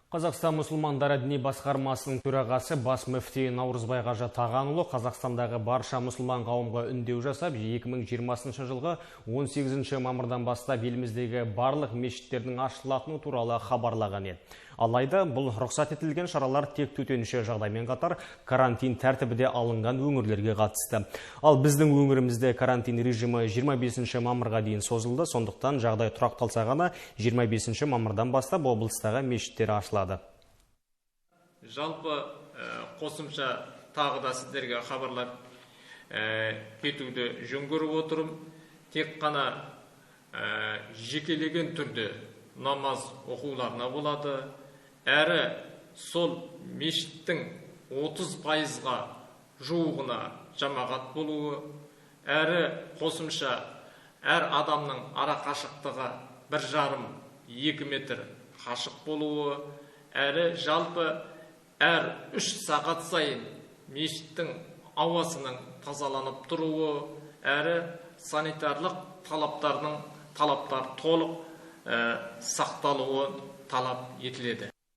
Қазақстан мұсылмандары діни басқармасының төрағасы бас мүфти Наурызбай қажы Тағанұлы Қазақстандағы барша мұсылман қауымға үндеу жасап, 2020 жылғы 18 мамырдан бастап еліміздегі барлық мешіттердің ашылатыны туралы хабарлаған еді. Алайда бұл рұқсат етілген шаралар тек төтенше жағдаймен қатар карантин тәртібі де алынған өңірлерге қатысты. Ал біздің өңірімізде карантин режимі 25 мамырға дейін созылды, сондықтан жағдай тұрақталса ғана 25 мамырдан бастап облыстағы мешіттер ашылады. Жалпы қосымша тағы да сіздерге хабарлап кетуді жөн көріп отырмын. Тек қана жекелеген түрде намаз оқуларына болады. Әрі сол мешіттің 30%-ға жуығына жамағат болуы, әрі қосымша әр адамның ара қашықтығы 1,5-2 метр қашық болуы, әрі жалпы әр 3 сағат сайын мешіттің ауасының тазаланып тұруы, әрі санитарлық талаптар толық сақталуы талап етіледі.